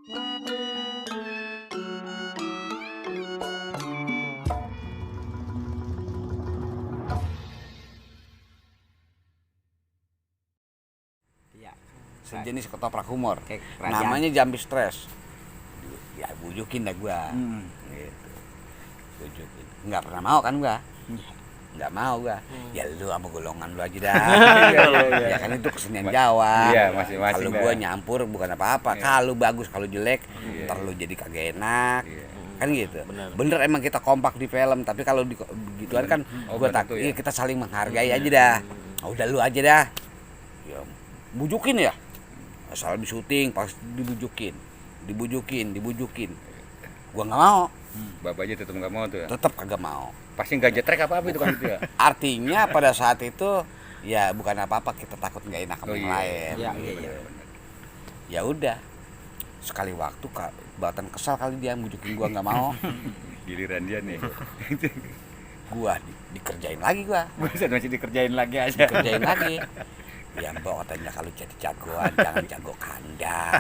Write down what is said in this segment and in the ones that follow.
Sejenis ketoprak humor. Kayak Namanya Jambi Stres. Ya bujukin dah gua. Gitu. Bujukin. Enggak pernah mau kan gua. Enggak mau gua. Ya lu sama golongan lu aja dah. Ya kan itu kesenian Jawa. Iya, masing-masing. Kalau gua nyampur bukan apa-apa. Kalau bagus, kalau jelek, ntar lu jadi kagak enak. Kan gitu. Bener emang kita kompak di film, tapi kalau di begituan kan gua kita saling menghargai aja dah. Udah lu aja dah. Ya bujukin ya. Asal di syuting pas dibujukin. Gua nggak mau. Bapaknya tetap nggak mau tuh ya? Tetap kagak mau. Pasti nggak jetrek apa itu kan itu ya? Artinya pada saat itu ya bukan apa-apa, kita takut nggak enak sama yang lain. Iya. Ya udah. Sekali waktu batan kesal kali dia bujukin gua nggak mau. Giliran dia nih. Gua dikerjain lagi gua. Buset, masih dikerjain lagi aja. Dikerjain lagi. Ya mbak katanya kalau jadi jagoan jangan jago kandang.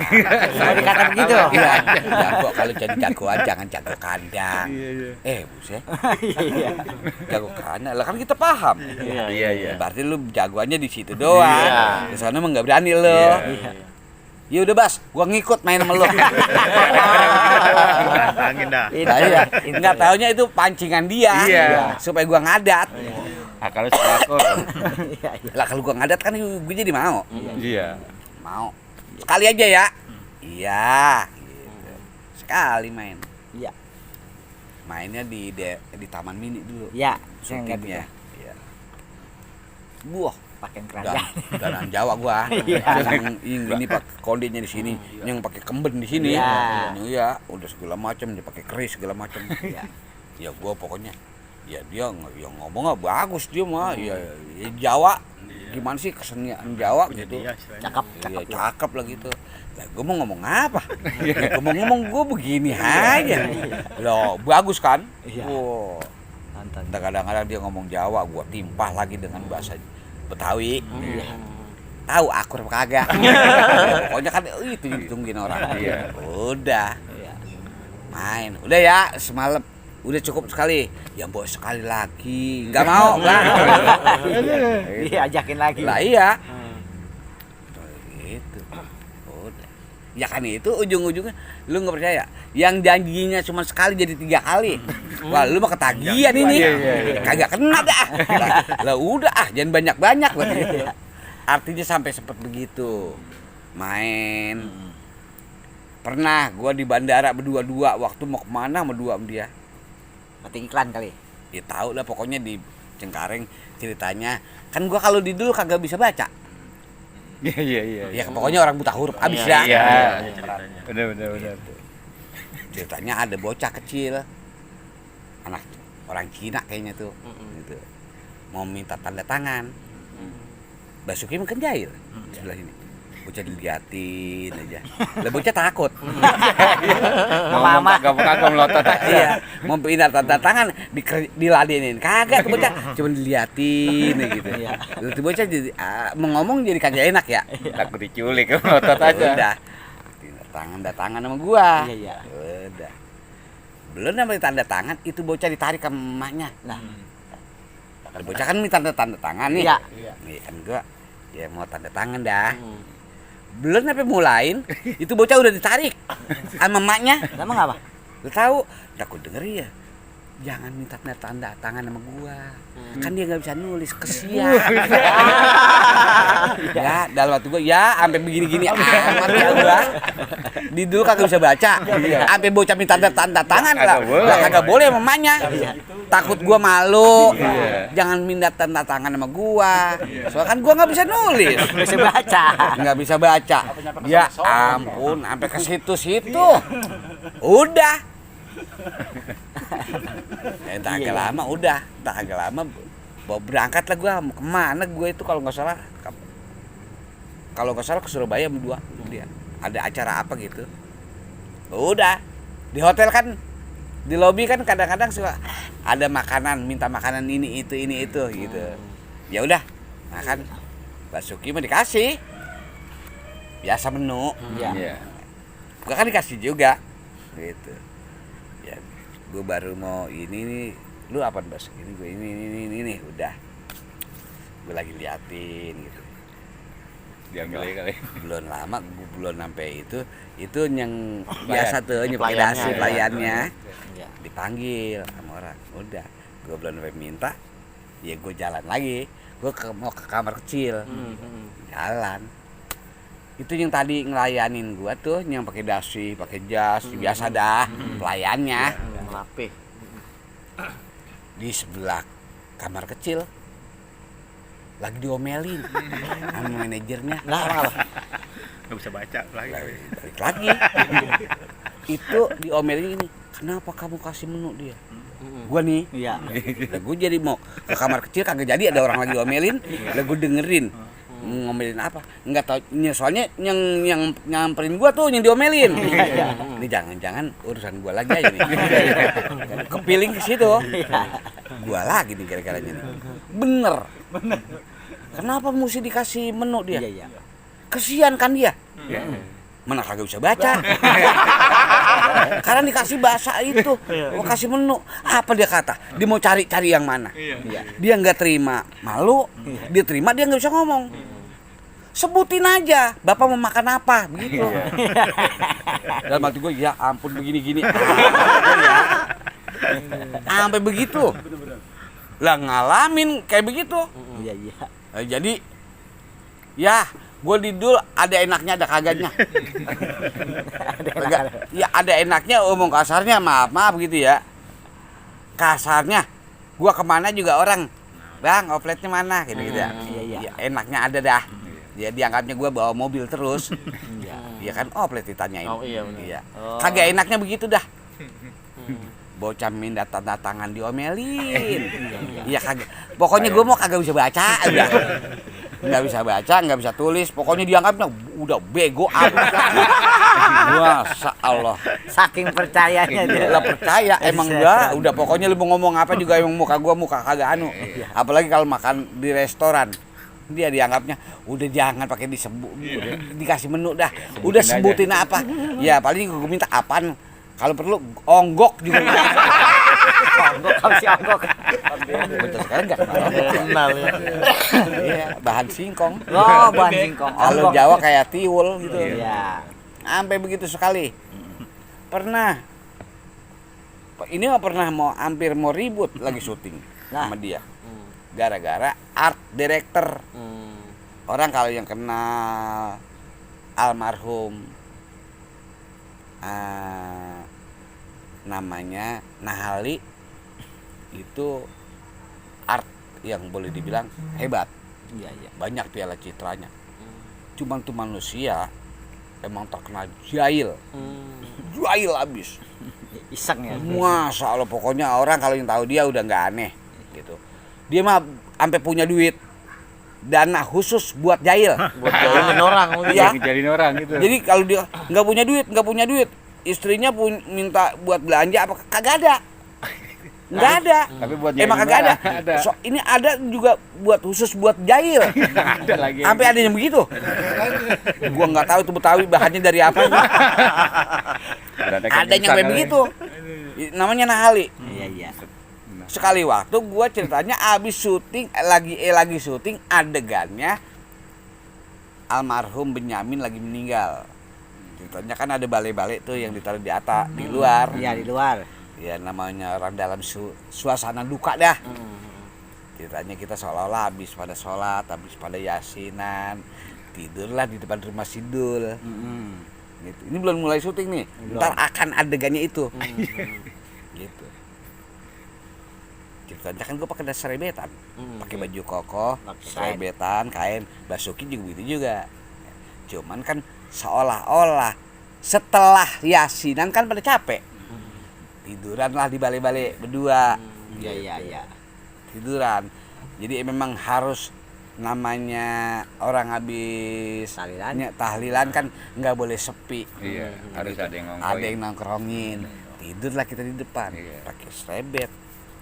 Dikata begitu. Iya. Ya mbak kalau jadi jagoan jangan jago kandang. Buset. Iya. Jago kandang. Lah kan kita paham. Iya. Berarti lu jagoannya di situ doang. Iya. Di sana mah enggak berani lu. Iya. Ya udah Bas, gua ngikut main sama lu. Angin dah. Nah, iya. Enggak taunya itu pancingan dia. Iya. Supaya gua ngadat. Akalnya selakor. Lah kalau gua ngadat kan gua jadi mau. Iya. Mau. Sekali aja ya. Iya, gitu. Sekali main. Iya. Mainnya di Taman Mini dulu. Iya, saya ingat Syutingnya. itu. Iya. Buah, Pakaian kerajaan. Dalam Jawa gua. Yang ini pakai kondenya di sini, yang pakai kemben di sini. Iya, udah segala macam, dia pakai keris segala macam. Iya. Ya gua pokoknya ya dia ngomong bagus dia mah. Ya Jawa. Gimana sih kesenian Jawa gitu. Cakep lah gitu. Lah gue mau ngomong apa? Gue mau ngomong gue begini aja. Loh, bagus kan? Wow. Kadang-kadang dia ngomong Jawa, gue timpah lagi dengan bahasa Betawi. Tahu akur apa kagak? Pokoknya kan itu ditungguin orang. Udah. Main. Udah ya, semalam udah cukup sekali. Ya mbok sekali lagi. Enggak mau, Bang. Iya, ajakin lagi. Lah iya. Gitu. Udah. Ya kan itu ujung-ujungnya lu nggak percaya. Yang janjinya cuma sekali jadi 3 kali. Wah, lu mah ketagihan ini. Kagak kena dah. Lah udah jangan banyak-banyak berarti. Artinya sampai sempat begitu. Main. Pernah gua di bandara berdua-dua waktu mau kemana sama dia. Mati iklan kali. Ya tahu lah pokoknya di Cengkareng ceritanya. Kan gua kalau di dulu kagak bisa baca. Iya. Ya pokoknya orang buta huruf abis ya. Iya. Benar. Ceritanya ada bocah kecil. Anak orang Cina kayaknya tuh. Gitu. Mau minta tanda tangan. Basuki makan jail di sebelah sini. Bocah diliatin aja. Lah bocah takut. Lama. Kagak melotot aja. Iya, mau pindah tanda tangan diladenin. Kagak tuh bocah, cuma diliatin gitu. Lalu tuh bocah jadi mau ngomong jadi kagak enak ya. Takut diculik, melotot aja. Udah. Tanda tangan sama gua. Iya. Udah. Belum namanya tanda tangan, itu bocah ditarik ke emaknya. Nah. Kalau bocah kan minta tanda tangan nih. Iya. Nih kan gua ya mau tanda tangan dah. Belum sampai mulain, itu bocah udah ditarik sama emaknya. Emang apa? Lu tahu? Takut denger ya. Jangan minta tanda tangan sama gua. Kan dia enggak bisa nulis, kesian. Ya, dalam waktu gua ya sampai begini-gini amat ya gua. Di dulu kagak bisa baca. Sampai bocah minta tanda tangan lah. Lah kagak boleh sama emaknya. Takut gua malu. Jangan minta tanda tangan sama gua. Soalnya kan gua enggak bisa nulis. Bisa baca. Enggak bisa baca. Ya ampun, sampai ke situ-situ. Udah. Tak agak lama udah, tak agak lama bawa berangkat lah gua kemana gua itu kalau nggak salah ke Surabaya berdua dia ada acara apa gitu. Udah di hotel kan di lobi kan kadang-kadang suka ada makanan, minta makanan ini itu gitu. Ya udah makan Basuki mah dikasih biasa menu. Iya. Gua kan dikasih juga gitu ya. Gue baru mau ini nih, lu apa Bas? Ini gue ini udah gue lagi liatin gitu. Diambil aja kali. Belum lama gue belum sampai itu yang biasa tuh pakai Pelayannya, dasi ya. pelayannya Iya. dipanggil sama orang. Udah gue belum sampai minta, ya gue jalan lagi. Gue mau ke kamar kecil, jalan. Itu yang tadi ngelayanin gua tuh yang pakai dasi, pakai jas, biasa dah pelayannya. Rapih. Di sebelah kamar kecil lagi diomelin sama manajernya. Nah, apa? Nggak bisa baca lagi. Balik lagi. Itu diomelin ini, kenapa kamu kasih menu dia? Gua nih, Iya. lah gue jadi mau ke kamar kecil kagak jadi, ada orang lagi diomelin, lah gue dengerin. Ngomelin apa? Enggak tahu. Soalnya yang nyamperin gua tuh yang diomelin. Ini jangan-jangan urusan gua lagi aja nih. Kepiling ke situ. Gua lagi nih gara-garanya nih. Bener. Kenapa mesti dikasih menu dia? Iya. Kesian kan dia. Mana kagak bisa baca. Karena dikasih bahasa itu, gua kasih menu. Apa dia kata? Dia mau cari-cari yang mana? Dia nggak terima, malu. Dia terima, dia nggak bisa ngomong. Sebutin aja, Bapak mau makan apa, begitu. Dalam hati gue, ya ampun begini-gini. Sampai begitu. Lah ngalamin kayak begitu. Iya. Jadi, ya gue didul ada enaknya ada kagaknya. Ya ada enaknya omong kasarnya, maaf gitu ya. Kasarnya, gue kemana juga orang, bang opletnya mana gitu ya. Iya. Ya, enaknya ada dah. Ya dianggapnya gue bawa mobil terus. Iya. Iya kan oplet ditanyain. Oh, iya benar. Iya. Oh. Kagak enaknya begitu dah. Bocah minta tanda tangan diomelin. Iya kagak. Pokoknya gue mau kagak bisa baca udah. Nggak bisa baca, nggak bisa tulis. Pokoknya dianggapnya udah bego amat. Masya Allah. Saking percayanya dia. Lah percaya emang enggak. Udah pokoknya lu mau ngomong apa juga emang muka gua muka kagak anu. Apalagi kalau makan di restoran. Dia dianggapnya udah jangan pakai disebut, dikasih menu dah. Udah sebutin apa. Ya paling gua minta apaan. Kalau perlu onggok juga. Onggok apa sih onggok? Betul sekarang enggak Kenal ya. Iya, bahan singkong. Oh, bahan singkong. Kalau Onggok. Jawa kayak tiwul gitu. Iya. Sampai begitu sekali. Pernah. Ini mah pernah hampir mau ribut lagi syuting sama dia. Gara-gara art director. Orang kalau yang kenal almarhum namanya Nahali itu art yang boleh dibilang hebat. Iya. Banyak piala citranya. Cuman tuh manusia emang terkenal jahil. Jahil abis. Iseng ya. Masya Allah, pokoknya orang kalau yang tahu dia udah nggak aneh gitu. Dia mah sampai punya duit dana khusus buat jahil. Buat jauhin orang. Iya. Ngejalin orang gitu. Jadi kalau dia nggak punya duit, istrinya minta buat belanja apa kagak ada. Nggak ada. Tapi buat Emang jahilin kagak ada. orang ada. So, ini ada juga buat khusus buat jahil. Ada lagi. Sampai ada yang begitu. Gua nggak tahu itu Betawi bahannya dari apa. Ada yang kayak begitu. Namanya Nahali. Iya. Sekali waktu gua ceritanya abis syuting lagi syuting adegannya almarhum Benyamin lagi meninggal. Ceritanya kan ada balai-balai tuh yang ditaruh di atas di luar. Iya, di luar. Ya namanya orang dalam suasana duka dah. Ceritanya kita seolah-olah habis pada sholat, habis pada yasinan, tidurlah di depan rumah Sidul. Gitu. Ini belum mulai syuting nih. Ntar akan adegannya itu. Gitu. Ceritanya kan gue pakai dasar serebetan, pakai baju koko, serebetan, kain, Basuki juga begitu juga. Cuman kan seolah-olah setelah yasinan kan pada capek. Tiduran lah di balai-balai berdua. Iya. Tiduran. Jadi memang harus namanya orang habis tahlilan kan nggak boleh sepi. Iya, harus ada yang ngongkoin. Ada yang nongkrongin. Tidurlah kita di depan, pakai serebet.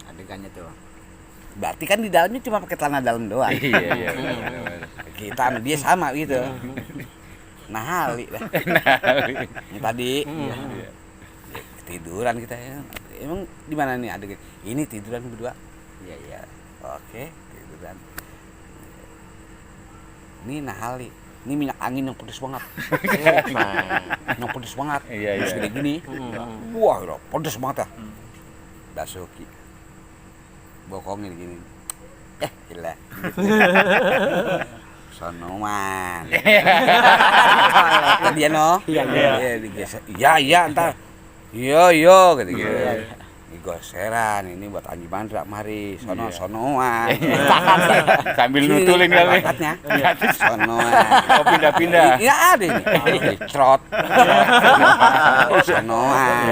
Adegannya tuh. Berarti kan di dalamnya cuma pakai celana dalam doang. Iya. Kita sama dia sama gitu. nahali dah. Yang tadi. Ya, tiduran kita ya. Emang di mana nih adegan? Ini tiduran berdua. Iya, iya. Oke, tiduran. Ini nahali. Ini minyak angin yang pedes banget. Yang pedes banget. Iya, iya. Terus gini. Wah, pedes banget ah. Basuki. Bokongin gini. Gila. Sonoman. Tadi no. Iya, digeser. Iya, entar. Iya, gitu. Goseran ini buat Anji Mandra mari sonoan. Sambil nutulin kali. Bakatnya. Sonoan. Oh, pindah-pindah. Iya ada ini. Trot. Sonoan.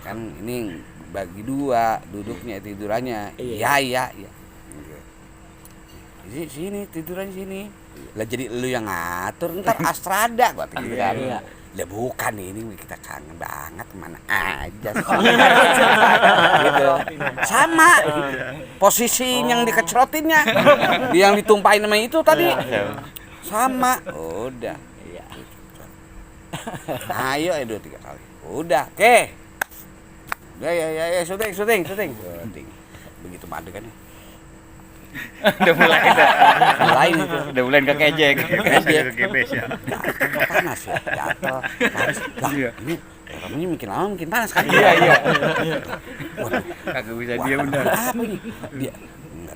Kan ini bagi dua duduknya tidurannya. Iya. Sini tiduran sini. Lah jadi lu yang ngatur ntar Astrada gua gitu kan. Lah bukan ini kita kangen banget mana aja sih. Gitu. Sama posisi yang dikecerotinnya. Yang ditumpahin sama itu tadi. Sama. Udah. Ayo 2-3 kali. Udah. Oke. Udah ya syuting. Begitu mandi kan. Udah mulai Lain itu. Udah mulai kekejek. Gebes ya. Panas ya. Jatuh. Panas. Lah, ini orangnya makin panas kan. Iya. Waduh, kagak bisa dia udah. Apa ini? Dia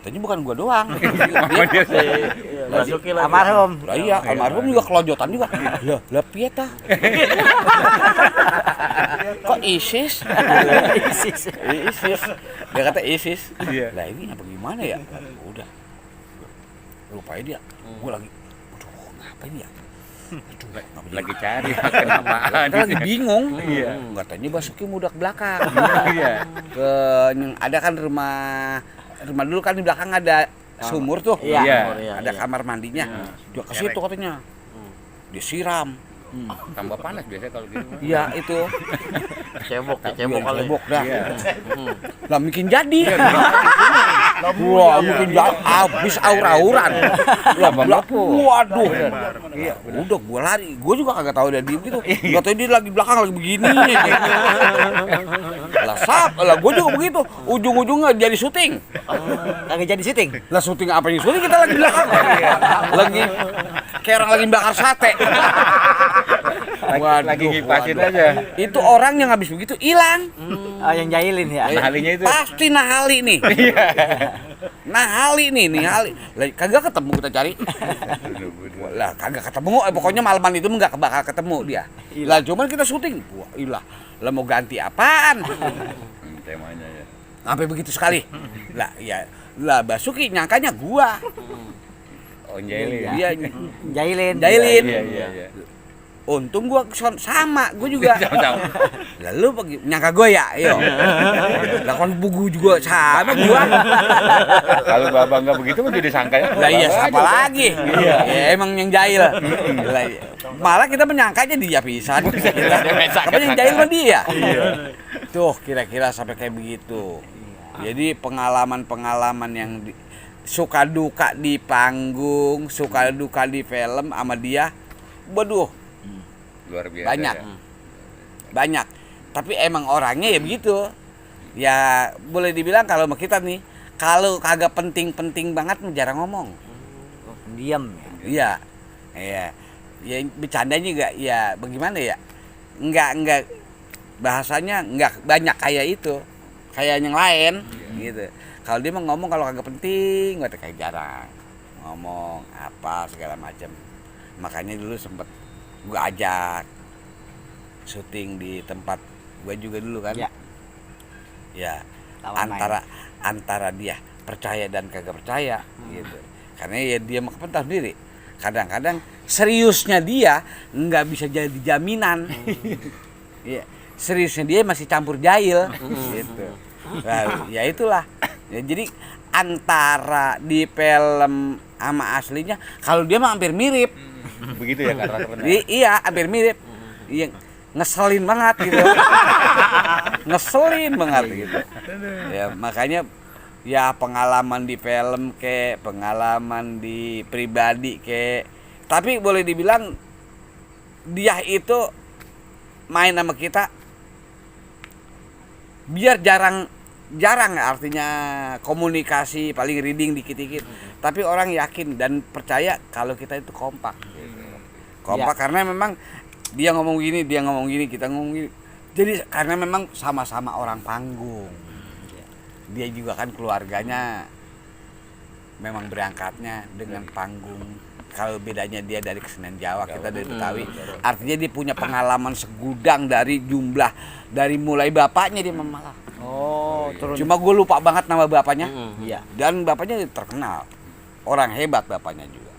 katanya bukan gua doang. Dia Basuki lagi. Almarhum. Lah iya, almarhum juga kelonjotan juga. Lah piye tah? Kok ISIS? ISIS. Dia kata ISIS. Iya. Lah ini apa gimana ya? Udah. Rupanya dia, gua lagi aduh, ngapain ya? lagi cari kenapaan. Kita lagi bingung. Iya. Katanya Basuki mudah ke belakang. Iya. Ke yang ada kan rumah dulu kan di belakang ada sumur tuh. Iya. Ada kamar mandinya. Dia ke situ katanya. Disiram. Tambah panas biasanya kalau gitu. Iya itu. Cebok kali. Cebok dah. Iya. Lah mungkin jadi. Wah, mungkin jadi habis aur-auran. Lah waduh. Iya, udah gua lari. Gua juga kagak tahu dia diem gitu. Enggak tahu dia lagi belakang lagi begini aja. Lah gua juga begitu. Ujung-ujungnya jadi syuting. Kagak jadi syuting. Lah syuting apa yang syuting kita lagi belakang. Lagi kayak orang lagi bakar sate. Lagi ngipasin aja. Itu orang yang habis begitu hilang. Oh, yang jahilin ya. Nahalinya itu. Pasti nahali nih. Nahali nih. Lah kagak ketemu kita cari. Lah kagak ketemu. Pokoknya malaman itu enggak bakal ketemu dia. Lah cuman kita syuting. Wah, ilah. Lah mau ganti apaan? Temanya ya. Sampai begitu sekali. Lah ya. Lah Basuki nyangkanya gua. Oh, jahilin. Dia Jahilin. Iya. untung gua sama, gua juga. Sama-sama. Lalu nyangka gua ya, yo. Lah kan buku juga sama gua. Kalau Babang enggak begitu mah jadi sangka ya. Lah iya siapa lagi? Iya. Ya, emang yang jahil. Lah, malah kita menyangkanya dia pisan. Tapi yang jahil mah dia. Tuh kira-kira sampai kayak begitu. Jadi pengalaman-pengalaman yang suka duka di panggung, suka duka di film sama dia, waduh, Luar biasa. Banyak. Tapi emang orangnya ya begitu. Ya boleh dibilang kalau sama kita nih, kalau kagak penting-penting banget jarang ngomong. Diam. Iya. Ya bercanda juga ya bagaimana ya? Enggak bahasanya enggak banyak kayak itu. Kayak yang lain gitu. Kalau dia mau ngomong kalau kagak penting, gua kayak jarang ngomong apa segala macam. Makanya dulu sempet gua ajak syuting di tempat gua juga dulu kan. Ya. Antara dia percaya dan kagak percaya gitu. Karena ya dia mau kepentar sendiri. Kadang-kadang seriusnya dia nggak bisa jadi jaminan. Iya. Seriusnya dia masih campur jahil gitu. Nah, ya itulah. Ya, jadi antara di film sama aslinya kalau dia mah hampir mirip. Begitu ya karakternya. Iya, hampir mirip. Iya, ngeselin banget gitu. Ngeselin banget gitu. Ya, makanya ya pengalaman di film kayak pengalaman di pribadi kayak tapi boleh dibilang dia itu main sama kita biar jarang artinya komunikasi, paling reading dikit-dikit, tapi orang yakin dan percaya kalau kita itu kompak gitu. Kompak karena memang dia ngomong gini, kita ngomong gini. Jadi karena memang sama-sama orang panggung. Dia juga kan keluarganya memang berangkatnya dengan panggung. Kalau bedanya dia dari kesenian Jawa, kita dari Betawi, artinya dia punya pengalaman segudang dari mulai bapaknya dia malah. Oh, turun. Cuma gue lupa banget nama bapaknya. Iya. Dan bapaknya terkenal, orang hebat bapaknya juga.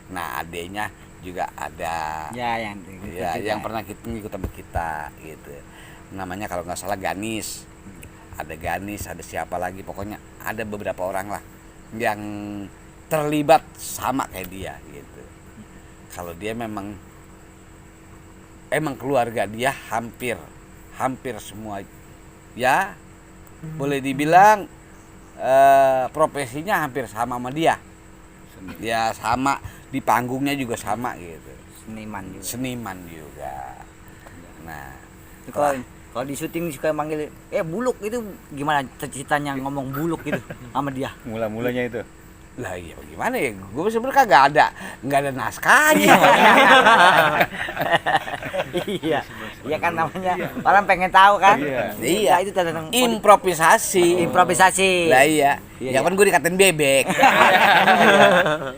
Nah adeknya juga ada. Ya, yang pernah ngikut sama kita gitu. Namanya kalau nggak salah Ganis. Ada Ganis, ada siapa lagi, pokoknya ada beberapa orang lah yang terlibat sama kayak dia gitu. Kalau dia emang keluarga dia hampir semua ya boleh dibilang profesinya hampir sama dia. Ya sama, di panggungnya juga sama gitu. Seniman juga. Nah, kalau di syuting suka manggil Buluk, itu gimana ceritanya ngomong Buluk gitu sama dia? Mula-mulanya itu. Lah iya gimana ya, gue sebenarnya kagak ada naskahnya. Iya kan namanya orang pengen tahu kan. Iya itu tentang improvisasi. Lah iya. Ya kan gue dikatain bebek.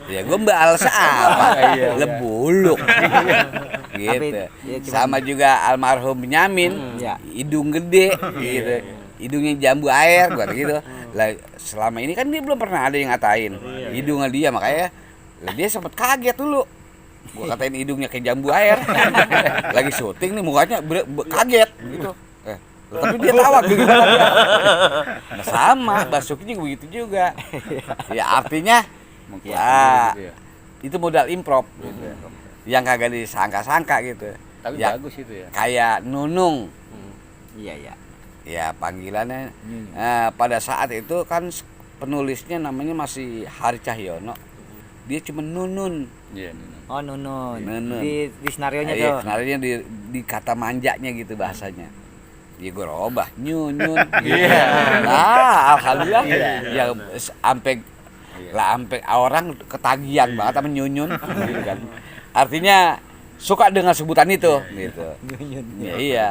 Ya gue balas apa? Lebuluk. Gitu. Sama juga almarhum Benyamin, hidung gede gitu. Hidungnya jambu air buat gitu. Lah selama ini kan dia belum pernah ada yang ngatain hidungnya dia, makanya dia sempat kaget dulu. Gua katain hidungnya kayak jambu air. Lagi syuting nih mukanya kaget gitu. Tapi dia tawa gitu. Nah, sama Basuki juga begitu juga. Ya artinya itu modal improv gitu. Yang kagak disangka-sangka gitu. Tapi bagus itu ya. Kayak Nunung. Iya. Ya panggilannya pada saat itu kan penulisnya namanya masih Hari Cahyono. Dia cuma Nunun. Iya, Oh, Nunun. Nunun. Di skenario-nya tuh. Iya, skenario-nya di kata manjanya gitu bahasanya. Ya gue robah nyunyun. Iya. Nah, alhamdulillah ya sampai orang ketagihan banget sama nyunyun gitu kan. Artinya suka dengan sebutan itu gitu. Ya, iya.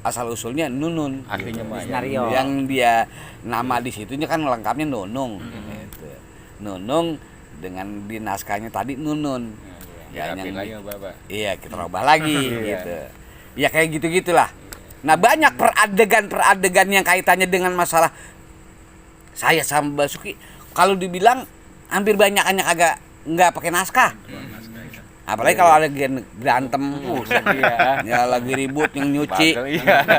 Asal usulnya Nunun. Aslinya mah skenario. Yang dia nama di situnya kan lengkapnya Nunung gitu. Nunung dengan di naskahnya tadi Nunun. Ya yang iya, kita rubah lagi gitu. Ya kayak gitu-gitulah. Nah, banyak peradegan yang kaitannya dengan masalah saya sama Basuki. Kalau dibilang hampir banyakannya kagak nggak pakai naskah. Apalagi kalau ada berantem, ya lagi ribut yang nyuci,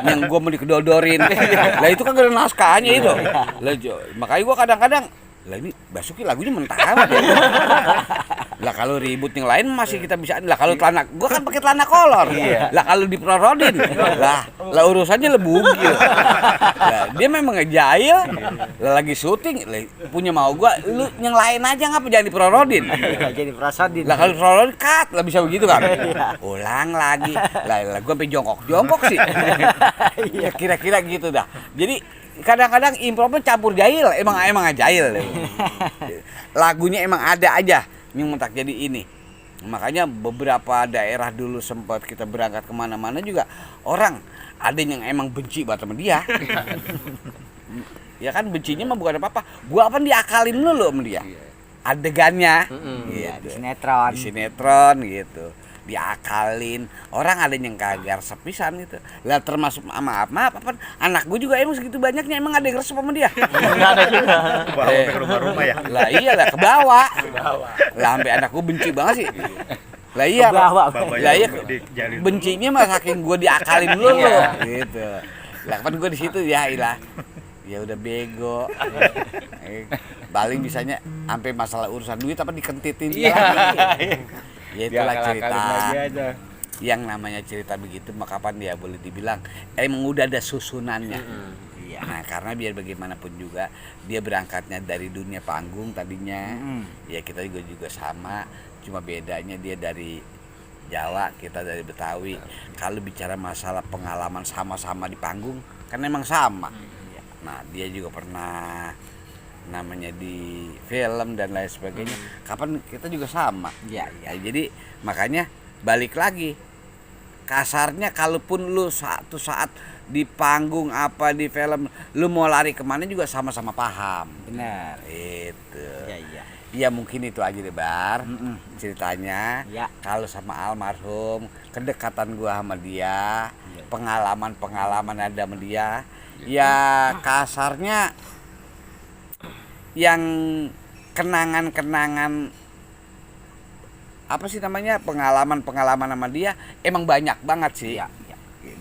yang gue mau dikedodorin. Lah itu kan gak ada naskahnya itu. Lah makanya gue kadang-kadang, lah ini Basuki lagunya mentah amat ya. Lah kalau ribut yang lain masih kita bisa. Lah kalau celana, gue kan pakai celana kolor. Lah kalau diprorodin, lah urusannya lebugil. Lah dia memang ngejail. Lah lagi syuting, punya mau gue, lu yang lain aja ngapa jangan diprorodin. Jadi prosodin. Lah kalau prorodin cut, lah bisa begitu kan. Ulang lagi. Lah gue sampai jongkok sih. Ya kira-kira gitu dah. Jadi kadang-kadang improvnya campur jahil, emang jahil. Lagunya emang ada aja yang mentak jadi ini. Makanya beberapa daerah dulu sempat kita berangkat kemana-mana juga orang ada yang emang benci banget sama dia. Ya kan bencinya mah bukan apa-apa. Gua apa diakalin dulu sama dia. Adegannya gitu. Di sinetron gitu. Diakalin, orang ada yang kagak sepisan gitu. Lah termasuk maaf apa anak gue juga emang segitu banyaknya emang ada yang resep sama dia. Ada juga. Bawa ke rumah-rumah ya. Lah iyalah ke bawah. Lah sampai anak gue benci banget sih. Lah iya. Lah iya. Bencinya mah saking gue diakalin dulu gitu. Lah kan gue di situ ya ilah. Ya udah bego. Paling bisanya sampai masalah urusan duit apa dikentitin dia lagi. Ya itulah cerita. Yang namanya cerita begitu, maka kapan dia boleh dibilang emang udah ada susunannya. Nah, karena biar bagaimanapun juga dia berangkatnya dari dunia panggung tadinya. Ya kita juga sama. Cuma bedanya dia dari Jawa, kita dari Betawi. Kalau bicara masalah pengalaman sama-sama di panggung, kan emang sama. Nah, dia juga pernah namanya di film dan lain sebagainya. Kapan kita juga sama. Iya. Jadi makanya balik lagi. Kasarnya kalaupun lu satu saat di panggung apa di film, lu mau lari kemana juga sama-sama paham. Benar. Itu. Iya. Ya mungkin itu aja deh Bar ceritanya. Ya. Kalau sama almarhum, kedekatan gua sama dia, pengalaman ada sama dia, ya kasarnya yang kenangan apa sih namanya, pengalaman sama dia emang banyak banget sih.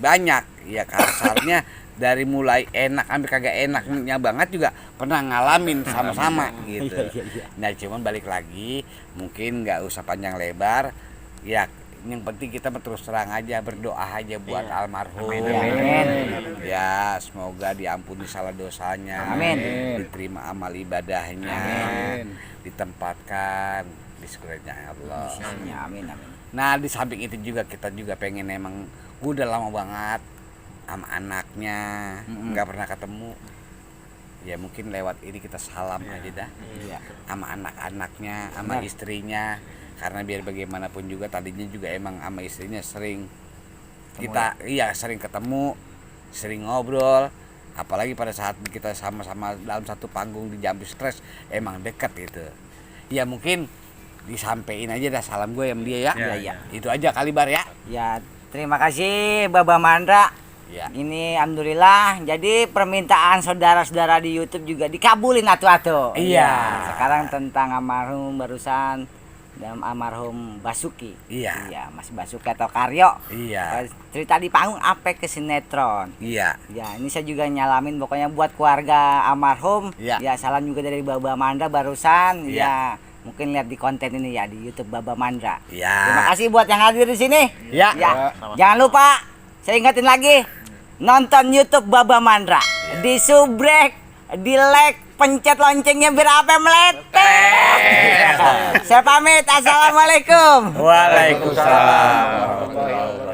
Banyak ya, kasarnya dari mulai enak sampai kagak enaknya banget juga pernah ngalamin sama-sama gitu. Nah cuman balik lagi, mungkin nggak usah panjang lebar ya, yang penting kita terus terang aja, berdoa aja buat almarhum. Ya semoga diampuni salah dosanya, diterima amal ibadahnya, ditempatkan di surganya Allah. Amin. Nah di samping itu juga kita juga pengen, emang gue udah lama banget sama anaknya nggak pernah ketemu, ya mungkin lewat ini kita salam aja dah sama anak-anaknya, sama istrinya, karena biar bagaimanapun juga tadinya juga emang sama istrinya sering kita sering ketemu, sering ngobrol, apalagi pada saat kita sama-sama dalam satu panggung di Jambi Stress emang dekat gitu. Ya mungkin disampein aja dah salam gue yang dia ya. Itu aja kali Bar ya. Ya, terima kasih Baba Mandra. Ya. Ini alhamdulillah, jadi permintaan saudara-saudara di YouTube juga dikabulin atu-atu. Iya. Sekarang tentang almarhum barusan dan almarhum Basuki. Iya. Mas Basuki atau Karyo. Iya. Cerita di panggung apa ke sinetron. Iya. Ya, ini saya juga nyalamin pokoknya buat keluarga almarhum. Iya. Ya, salam juga dari Baba Mandra barusan. Iya. Ya, mungkin lihat di konten ini ya di YouTube Baba Mandra. Iya. Terima kasih buat yang hadir di sini. Iya. Jangan lupa, saya ingatin lagi, nonton YouTube Baba Mandra, di subrek, di like, pencet loncengnya biar apa meletek. Saya pamit, assalamualaikum. Waalaikumsalam.